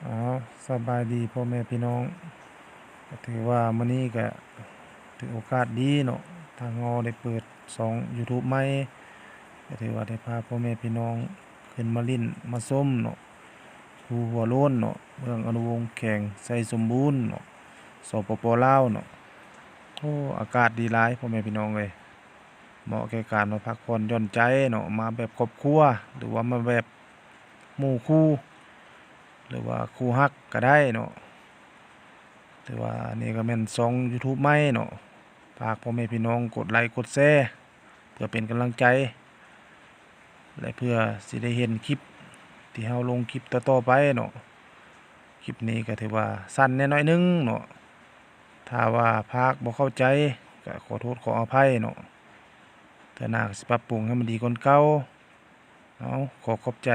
ເອົາ ສະບາຍດີພໍ່ແມ່ພີ່ນ້ອງ ກໍຖືວ່າມື້ນີ້ກໍຖືໂອກາດດີເນາະ ທາງເຮົາໄດ້ເປີດຊ່ອງຢູທູບໃໝ່ ກໍຖືວ່າໄດ້ພາພໍ່ແມ່ພີ່ນ້ອງຂຶ້ນມາຫຼິ້ນມາຊົມເນາະ ພູຫົວໂລ້ນເນາະ ເມືອງອະນຸວົງ ແຂວງໄຊສົມບູນເນາະ ສປປ ລາວເນາະ. ໂອ້ ອາກາດດີຫຼາຍພໍ່ແມ່ພີ່ນ້ອງເອີຍ ເໝາະແກ່ການມາພັກຜ່ອນຢ່ອນໃຈເນາະ ມາແບບຄອບຄົວ ຫຼືວ່າມາແບບ ໝູ່ຄູ່ ຫຼືວ່າຄູ່ຮັກກໍໄດ້ເນາະ. ຖືວ່ານີ້ກໍແມ່ນຊ່ອງຢູທູບໃໝ່ເນາະ ຝາກພໍ່ແມ່ພີ່ນ້ອງກົດໄລກົດແຊ ເພື່ອເປັນກຳລັງໃຈ ແລະ ເພື່ອຊິໄດ້ເຫັນຄລິບທີ່ເຮົາລົງຄລິບຕໍ່ໆໄປເນາະ. ຄລິບນີ້ກໍຖືວ່າສັ້ນແດ່ໜ້ອຍໜຶ່ງເນາະ ຖ້າວ່າພາກບໍ່ເຂົ້າໃຈ ກໍຂໍໂທດຂໍອະໄພເນາະ ເທື່ອໜ້າກໍຊິປັບປຸງໃຫ້ມັນດີກວ່າເກົ່າ. ເອົາ ຂໍຂອບໃຈ.